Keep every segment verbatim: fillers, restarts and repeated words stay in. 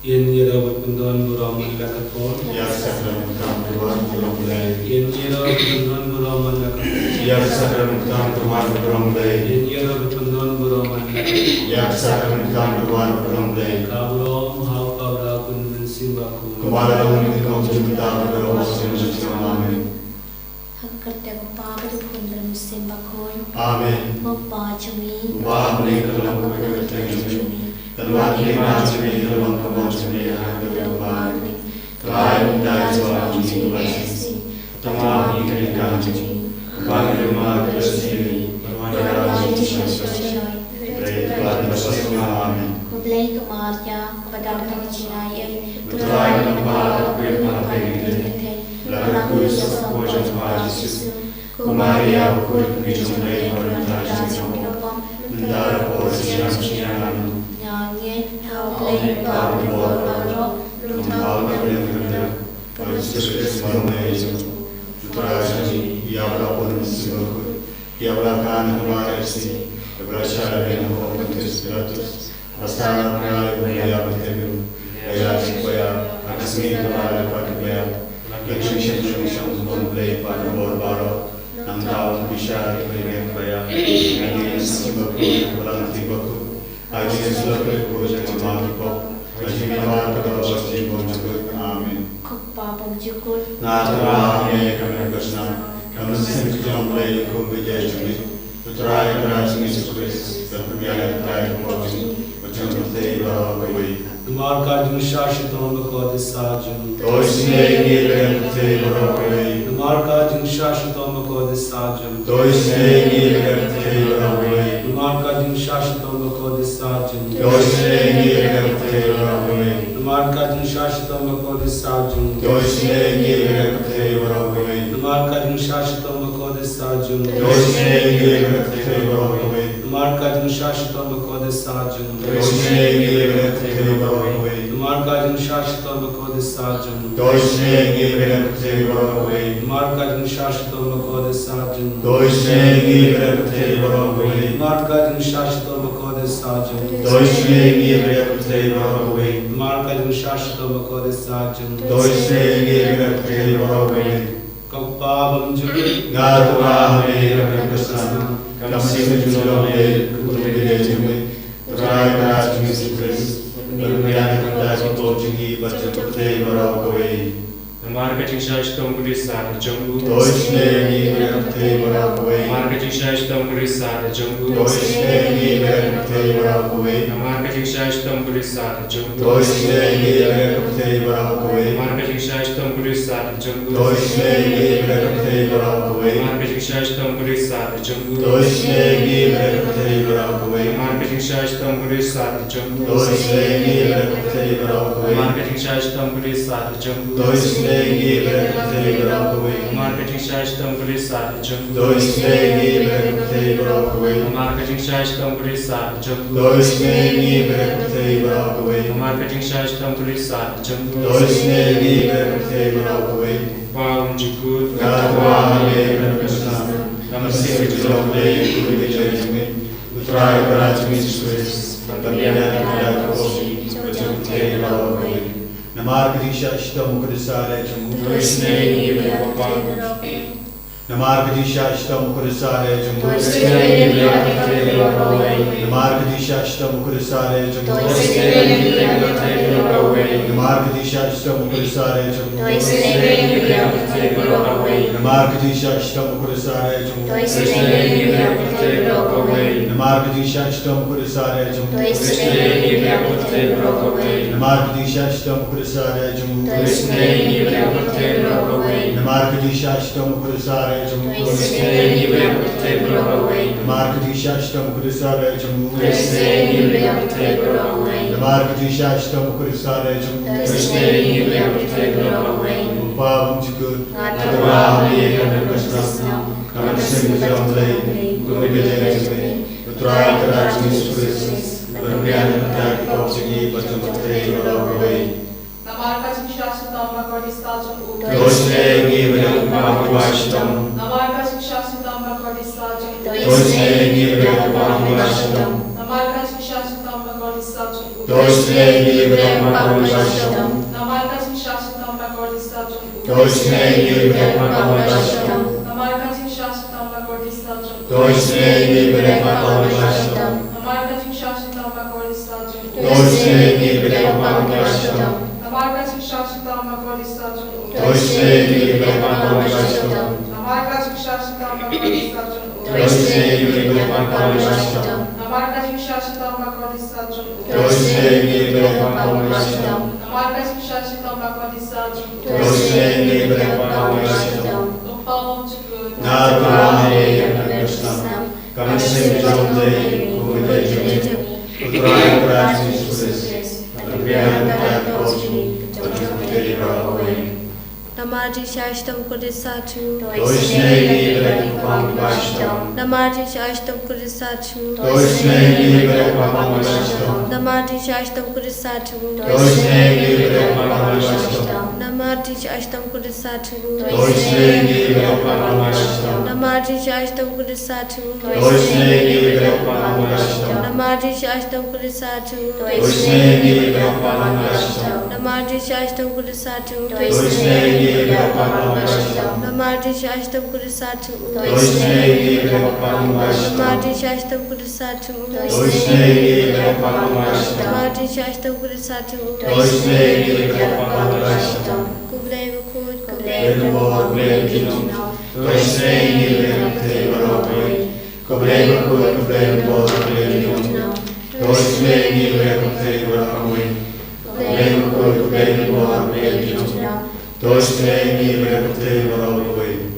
Ïa ngi ruh ba pyndonkam burom man la ka por. Ïa ka sakramen kyrpang burom Blei. Ïa ngi ruh ba pyndonkam burom man la ka por. Ïa ka sakramen kyrpang burom Blei. Ïa ngi ruh ba pyndonkam burom man la ka por. Ïa ka sakramen kyrpang burom Blei. Ka burom ha u Kpa bad ha u Khun bad ha u Mynsiem Bakhuid. Kumba la long mynta, kumba mynta, bad baroh shi amen. Ha ka kyrteng u Kpa bad u Khun bad u Mynsiem Bakhuid. Amen. Ko Kpa jong ngi. Uba ha bneng, ka long ka kyrteng jong me. Kan wan ka hima jong me, kan long ka mon jong me, ha ka kyrteng u Kpa. Ka ai mynta ïa ngi u bun jong ngi uba shisien. Tang ai ïa ngi ka jingim jong ngi. Ban ïa ngi ka jingim jong ngi. Ban ïa ngi ka jingim jong ngi. Amen. Ko Blei ka Maria, kaba don ka jingaiei, U Trai u don bad phi ha pdeng ki kynthei, bad ha pdeng u kpoh jong phi Jisu. Ko Maria, bakhuid kum ka jong U Blei, kaba don ka jingïaroh, mynta bad ha ka por jong ka jingïaroh. Nga ngeit ha U Blei Kpa Bakhuid baroh, lymdaw bad kyrkhu, bad Jisu Khrist, U Trai jong ngi, ïa uba la pun Mynsiem Bakhuid. Ïa uba la kha na ka bar Aisi, ïa uba la shah ïaleh ha u Pontius Pilatus, la sah, la kha, la ïap, la ïasyllok, la ïaid sha kaba ïar, ha ka sngi kaba ar la pat kaba ïap, la kyuaid sha ka jong ka jingpynbor U Blei Kpa Bakhuid baroh, nangta un bishar ha ka bynta kaba ïap. Nga ngeit ha u Mynsiem Bakhuid, ha ka balang jong ka Trinity bakhuid, ha ka jingïasyllok jong ki briew kiba lam ki pop, ha ka jingïalam kaba bymjukut. Amen. Ko Kpa bymjukut. Nga tyrwa ha me, ïa ka mynsiem ka jong U Blei, kum ka jingïaid jong me. U Trai, U Trai jong ngi Jisu Khrist, U Trai jong ngi, U Trai jong ngi, U Trai jong ngi baroh kawei. Namar ka jingshah shitom bakordit sah jong U. To isynei ïa ngi, U Trai jong ngi baroh kawei. Namar ka jingshah shitom bakordit sah jong U. To isynei ïa ngi, U Trai jong ngi baroh kawei. Namar ka jingshah shitom bakordit sah jong U. To isynei ïa ngi, U Trai jong ngi baroh kawei. Namar ka jingshah shitom bakordit sah jong U. To isynei ïa ngi, U Trai jong ngi baroh kawei. Namar ka jingshah shitom bakordit sah jong U. To isynei ïa ngi, U Trai jong ngi baroh kawei. Namar ka jingshah shitom bakordit sah jong U. To isynei ïa ngi, U Trai jong ngi baroh kawei. Namar ka jingshah shitom bakordit sah jong U. To isynei ïa ngi, U Trai jong ngi baroh kawei. Namar ka jingshah shitom bakordit sah jong U. To isynei ïa ngi, U Trai jong ngi baroh kawei. Namar ka jingshah shitom bakordit sah jong U. To isynei ïa ngi, U Trai jong ngi baroh kawei. Namar ka jingshah shitom bakordit sah jong U. To isynei ïa ngi, U Trai jong ngi baroh kawei. Ko Kpa bymjukut. Nga tyrwa ha me, ïa ka mynsiem ka jong U Blei, kum ka jong U Blei, kum ka jong U Blei. U Trai, U Trai jong ngi Jisu Khrist, ba pynbiang ïa ki pop jong ngi bad jong ki pyrthei baroh kawei. Namar ka jingshah shitom bakordit sah jong U. To isynei ïa ngi, U Trai jong ngi baroh kawei. Namar ka jingshah shitom bakordit sah jong U. To isynei ïa ngi, U Trai jong ngi baroh kawei. Namar ka jingshah shitom bakordit sah jong U. To isynei ïa ngi, U Trai jong ngi baroh kawei. Namar ka jingshah shitom bakordit sah jong U. To isynei ïa ngi, U Trai jong ngi baroh kawei. Namar ka jingshah shitom bakordit sah jong U. To isynei ïa ngi, U Trai jong ngi baroh kawei. Namar ka jingshah shitom bakordit sah jong U. To isynei ïa ngi, U Trai jong ngi baroh kawei. Namar ka jingshah shitom bakordit sah jong U. To isynei ïa ngi, U Trai jong ngi baroh kawei. Namar ka jingshah shitom bakordit sah jong U. To isynei ïa ngi, U Trai jong ngi baroh kawei. Namar ka jingshah shitom bakordit sah jong U. To isynei ïa ngi, U Trai jong ngi baroh kawei. Namar ka jingshah shitom bakordit sah jong U. To isynei ïa ngi, U Trai jong ngi baroh kawei. Kpa bymjukut. Nga tyrwa ha me, ïa ka mynsiem ka jong U Blei, kum ka jong U Blei. U Trai, U Trai jong ngi Jisu Khrist, ba pynbiang ïa ki pop jong ngi bad jong ki pyrthei baroh kawei. Namar ka jingshah shitom bakordit sah jong U. To isynei ïa ngi, U Trai jong ngi baroh kawei. Namar ka jingshah shitom bakordit sah jong U. To isynei ïa ngi, U Trai jong ngi baroh kawei. Namar ka jingshah shitom bakordit sah jong U. To isynei ïa ngi, U Trai jong ngi baroh kawei. Namar ka jingshah shitom bakordit sah jong U. To isynei ïa ngi, U Trai jong ngi baroh kawei. Namar ka jingshah shitom bakordit sah jong U. To isynei ïa ngi, U Trai jong ngi baroh kawei. Namar ka jingshah shitom bakordit sah jong U. To isynei ïa ngi, U Trai jong ngi baroh kawei. Namar ka jingshah shitom bakordit sah jong U. To isynei ïa ngi, U Trai jong ngi baroh kawei. Namar ka jingshah shitom bakordit sah jong U. To isynei ïa ngi, U Trai jong ngi baroh kawei. Namar ka jingshah shitom bakordit sah jong U. To isynei ïa ngi, U Trai jong ngi baroh kawei. Namar ka jingshah shitom bakordit sah jong U. To isynei ïa ngi, U Trai jong ngi baroh kawei. Ko Kpa bymjukut. Nga tyrwa ha me, ïa ka mynsiem ka jong U Blei, kum ka jong U Blei. U Trai, U Trai jong ngi Jisu Khrist, ba pynbiang ïa ki pop jong ngi bad jong ki pyrthei baroh kawei. Namar ka jingshah shitom bakordit sah jong U. To isynei ïa ngi, U Trai jong ngi baroh kawei. Namar ka jingshah shitom bakordit sah jong U. To isynei ïa ngi, U Trai jong ngi baroh kawei. Namar ka jing- Shashi Tamba Kori Satu. To isynei ïa ngi ba dei kum ka Kong Kaba Shitom. Namar ka jingshashi tamba kor di sa jong u. To isynei ïa ngi ba dei kum ka Kong Kaba Shitom. Namar ka jingshashi tamba kor di sa jong u. To isynei ïa ngi ba dei kum ka Kong Kaba Shitom. Namar ka jingshashi tamba kor di sa jong u. To isynei ïa ngi ba dei kum ka Kong Kaba Shitom. Namar ka jingshashi tamba kor di sa jong u. To isynei ïa ngi ba dei kum ka Kong Kaba Shitom. Namar ka jingshashi tamba kor di sa jong u. To isynei ïa ngi ba dei kum ka Kong Kaba Shitom. Namar ka jingshashi tamba kor di sa jong u. To isynei ïa ngi ba dei kum ka Kong Kaba Shitom. Namar ka jingshashi tamba kor di sa jong u. To isynei ïa ngi ba dei kum ka Kong Kaba Shitom. Lyngba u Jehova. Nga duwai ïa ka Khrist. Ka mynsiem jong u dei kum u dei jong ngi. U Trai u Khrist Jisu Khrist. Ka kyrdan ka jong ngi. Ka jong u dei ba kawei. Namar jingshashi tamba kor di sa jong u. To isynei ïa ngi ba dei kum ka Kong Kaba Shitom. Namar jingshashi tamba kor di sa jong u. To isynei ïa ngi ba dei kum ka Kong Kaba Shitom. Namar jingshashi tamba kor di sa jong u. To isynei ïa ngi ba dei kum ka Kong Kaba Shitom. Namar jingshashi tamba kor di sa jong u. To isynei ïa ngi ba dei kum ka Kong Kaba Shitom. Namar jingshashi tamba kor di sa jong u. To isynei ïa ngi ba dei kum ka Kong Kaba Shitom. Namar jingshashi tamba kor di sa jong u. To isynei ïa ngi ba dei kum ka Kong Kaba Shitom. Namar jingshashi tamba kor di sa jong u. To isynei ïa ngi ba dei kum ka Kong Kaba Shitom. Namar jingshashi tamba kor di sa jong u. To isynei ïa ngi ba dei kum ka Kong Kaba Shitom. Namar jingshashi tamba kor di sa jong u. To isynei ïa ngi ba dei kum ka Kong Kaba Shitom. Namar jingshashi tamba kor di sa jong u. To isynei ïa ngi ba dei kum ka Kong Kaba Shitom. Ko Blei bakhuid, ko Blei, ko Blei, ko Blei, ko Blei. To isynei ïa ngi ba dei kum ka Kong Kaba Shitom. Ko Blei bakhuid, ko Blei, ko Blei, ko Blei. To isynei ïa ngi ba dei kum ka Kong Kaba Shitom. Ko Blei bakhuid, ko Blei, ko Blei, ko Blei. To isynei ïa ngi ba dei kum ka Kong Kaba Shitom.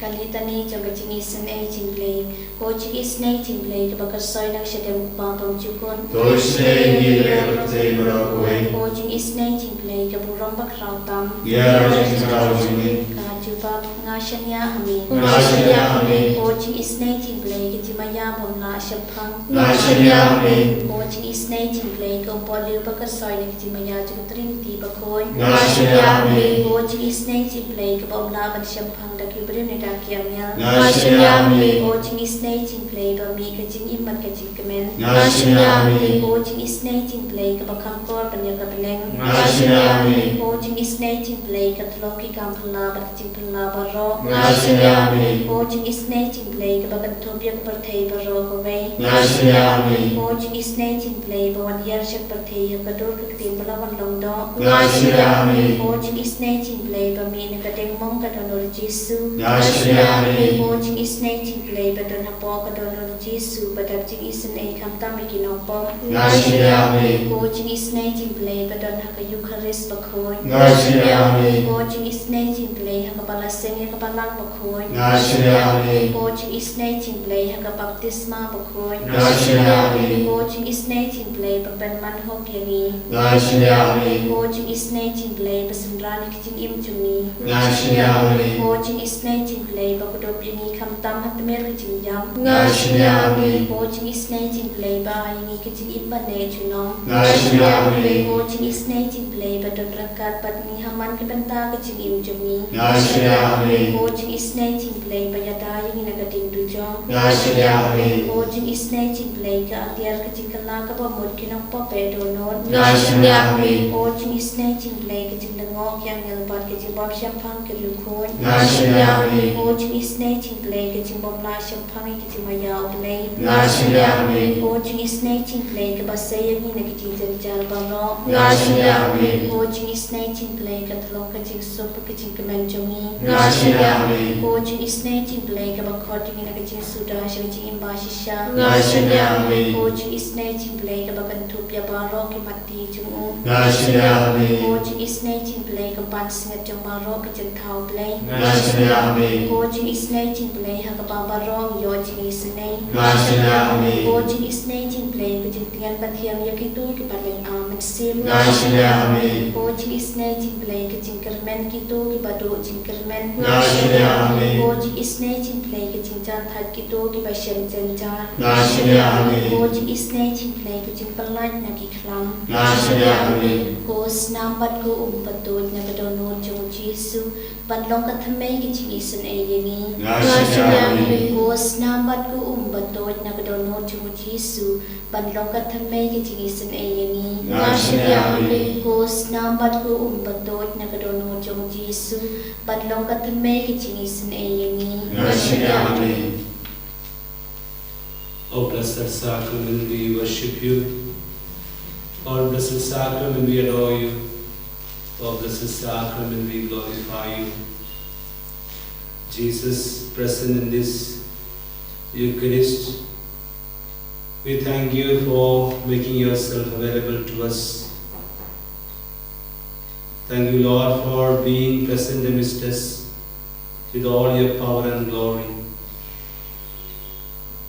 Ka Litani jong ka jingisynei jong u Blei. Ko jingisynei jong u Blei kaba ka soi na ka shadem u Kpa bymjukut. To isynei ïa ngi ba dei kum ka Kong Kaba Shitom. Ko jingisynei jong u Blei ka burom bakhraw tam. Ïa ka jingthmu jong ngi. Ka jubab. Nga shaniah ha me. Nga shaniah ha me. Ko jingisynei jong u Blei ka jingmaïa bym lah shemphang. Nga shaniah ha me. Ko jingisynei jong u Blei ka umpohliew ba ka soi na ka jingmaïa jong u Triniti bakhuid. Nga shaniah ha me. Ko jingisynei jong u Blei kaba ym lah ban shemphang da ki briew ne da ki angel. Nga shaniah ha me. Ko jingisynei jong u Blei ba mih ka jingim bad ka jingkmen. Nga shaniah ha me. Ko jingisynei jong u Blei kaba kham kor ban ïa ka bneng. Nga shaniah ha me. Ko jingisynei jong u Blei ka tyllong ki kam phylla bad ka jingphylla baroh. Nga shaniah ha me. Ko jingisynei jong u Blei kaba kynthup ïa ka pyrthei baroh kawei. Nga shaniah ha me. Ko jingisynei jong u Blei ba wan hiar sha ka pyrthei ha ka dur ka ktien ba la wan long doh. Nga shaniah ha me. Ko jingisynei jong u Blei ba mih na ka diengmong ka dohnud u Jisu. Nga shaniah ha me. Ko jingisynei jong u Blei ba don hapoh ka dohnud u Jisu ba dap jingisynei khamtam ïa ki nongpop. Nga shaniah ha me. Ko jingisynei jong u Blei ba don ha ka Eukharist bakhuid. Nga shaniah ha me. Ko jingisynei jong u Blei ha kaba la seng ïa ka Balang bakhuid. Nga shaniah ha me. Ko jingisynei jong u Blei ha ka baptisma bakhuid. Nga shaniah ha me. Ko jingisynei jong u Blei ba pynman hok ïa ngi. Nga shaniah ha me. Ko jingisynei jong u Blei ba synran ïa ka jingim jong ngi. Nga shaniah ha me. Ko jingisynei jong u Blei ba kdup ïa ngi khamtam ha tmier ka jingïap. Nga shaniah ha me. Ko jingisynei jong u Blei ba ai ïa ngi ka jingim ban neh junom. Nga shaniah ha me. Ko jingisynei jong u Blei ba don ryngkat bad ngi ha man ka bynta ka jingim jong ngi. Nga shaniah ha me. Ko jingisynei jong u Blei ba ïada ïa ngi na ka diengdujok. Nga shaniah ha me. Ko jingisynei jong u Blei ka atiar ka jingkylla kaba mut ki nongpop ba dohnud. Nga shaniah ha me. Ko jingisynei jong u Blei ka jinglyngngoh ki angel bad ka jingbym shemphang ki riewkhuid. Nga shaniah ha me. Ko jingisynei jong u Blei ka jingbym lah shemphang ïa ka jingmaïa u Blei. Nga shaniah ha me. Ko jingisynei jong u Blei kaba sei ïa ngi na ka jingjynjar baroh. Nga shaniah ha me. Ko jingisynei jong u Blei ka tyllong ka jingsuk bad ka jingkmen jong ngi. Nga shaniah ha me. Ko jingisynei jong u Blei kaba khot ïa ngi na ka jingsuda sha ka jingim bashisha. Nga shaniah ha me. Ko jingisynei jong u Blei kaba kynthup ïa baroh ki matti jong u. Nga shaniah ha me. Ko jingisynei jong u Blei ka pansngiat jong baroh ka jingthaw Blei. Nga shaniah ha me. Ko jingisynei jong u Blei ha kaba baroh ngi ïoh jingisynei. Nga shaniah ha me. Ko jingisynei jong u Blei ka jingtngen bathiang ïa kito kiba lynga mynsiem. Nga shaniah ha me. Ko jingisynei jong u Blei ka jingkyrmen kito kiba duh jingkyrmen. Nga shaniah ha me. Ko jingisynei jong u Blei ka jingjynthait kito kiba shem jynjar. Nga shaniah ha me. Ko jingisynei jong u Blei ka jingpyllait na ki khlam. Nga shaniah ha me. Ko snam bad ko um pynduid na ka dohnud jong u Jisu ban long ka thymmei ka jingisynei ïa ngi. Nga shaniah ha me. Ko snam bad ko um bad Tuid na ka dohnud jong u Jisu, ban long ka thymmei ka jingisynei ïa ngi. Nga shaniah, amen. Ko snam bad ko um ba tuid na ka dohnud jong u Jisu, ban long ka thymmei ka jingisynei ïa ngi. Nga shaniah, amen. O blessed sacrament, we worship you. O blessed sacrament, we adore you. O blessed sacrament, we glorify you. Jesus, present in this Eucharist, we thank you for making yourself available to us. Thank you, Lord, for being present amidst us with all your power and glory.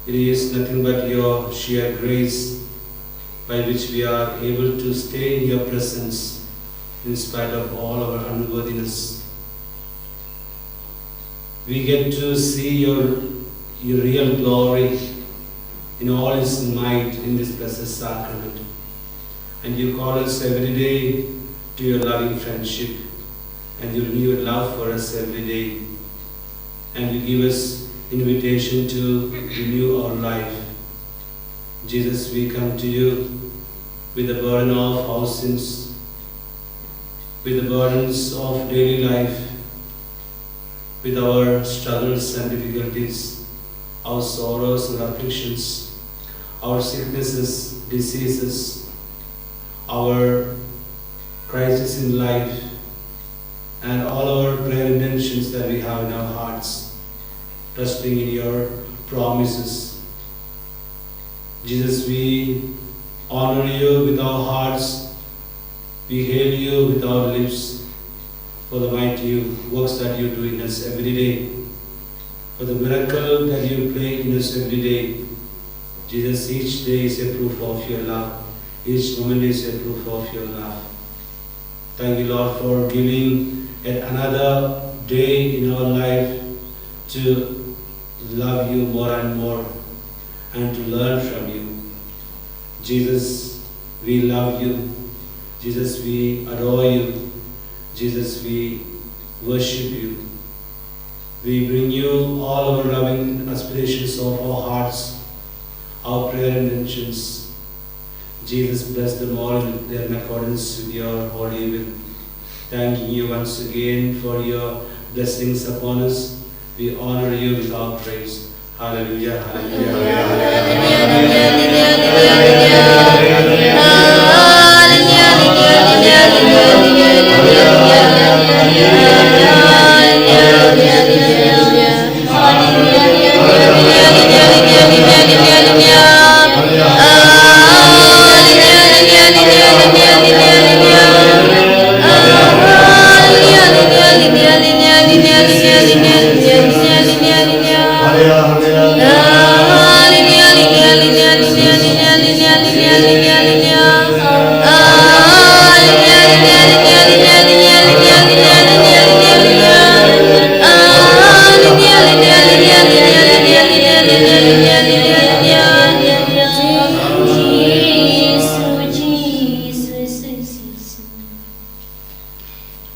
It is nothing but your sheer grace by which we are able to stay in your presence in spite of all our unworthiness. We get to see your, your real glory in all its might in this blessed sacrament. And you call us every day to your loving friendship, and you renew your love for us every day. And you give us invitation to renew our life. Jesus, we come to you with the burden of our sins, with the burdens of daily life, with our struggles and difficulties, our sorrows and afflictions, our sicknesses, diseases, our crisis in life, and all our prayer intentions that we have in our hearts, trusting in your promises. Jesus, we honor you with our hearts. We hail you with our lips for the mighty works that you do in us every day, for the miracle that you play in us every day. Jesus, each day is a proof of your love. Each moment is a proof of your love. Thank you, Lord, for giving yet another day in our life to love you more and more and to learn from you. Jesus, we love you. Jesus, we adore you. Jesus, we worship you. We bring you all our loving aspirations of our hearts, our prayer intentions. Jesus, bless them all in accordance with your holy will. Thanking you once again for your blessings upon us. We honor you with our praise. Hallelujah, hallelujah, hallelujah.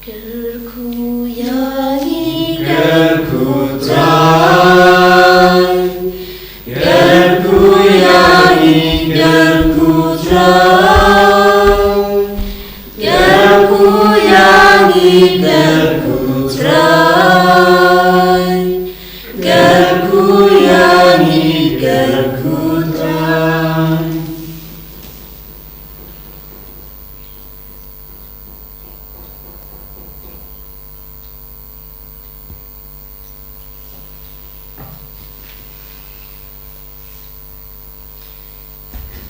Kyrkhu ïa ngi, kyrkhu Trai. Kyrkhu ïa ngi, kyrkhu Trai. Kyrkhu ïa ngi, kyrkhu Trai. Kyrkhu ïa ngi, kyrkhu Trai.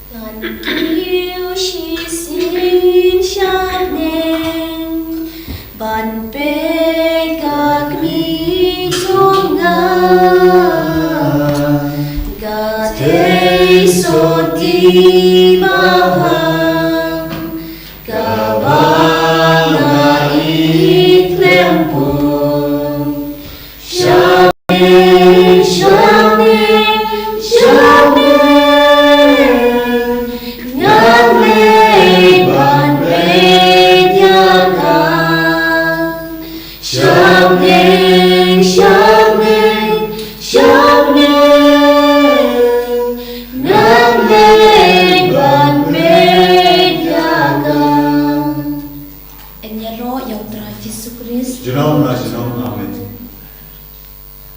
Ngan kiew shisien sha bneng ban peit ka kmie jong nga, ka theisotti babha. Kaba nga ïeit klempung. Sha bneng, sha bneng, sha bneng, ngan leit ban peit ïa ka. Sha bneng, sha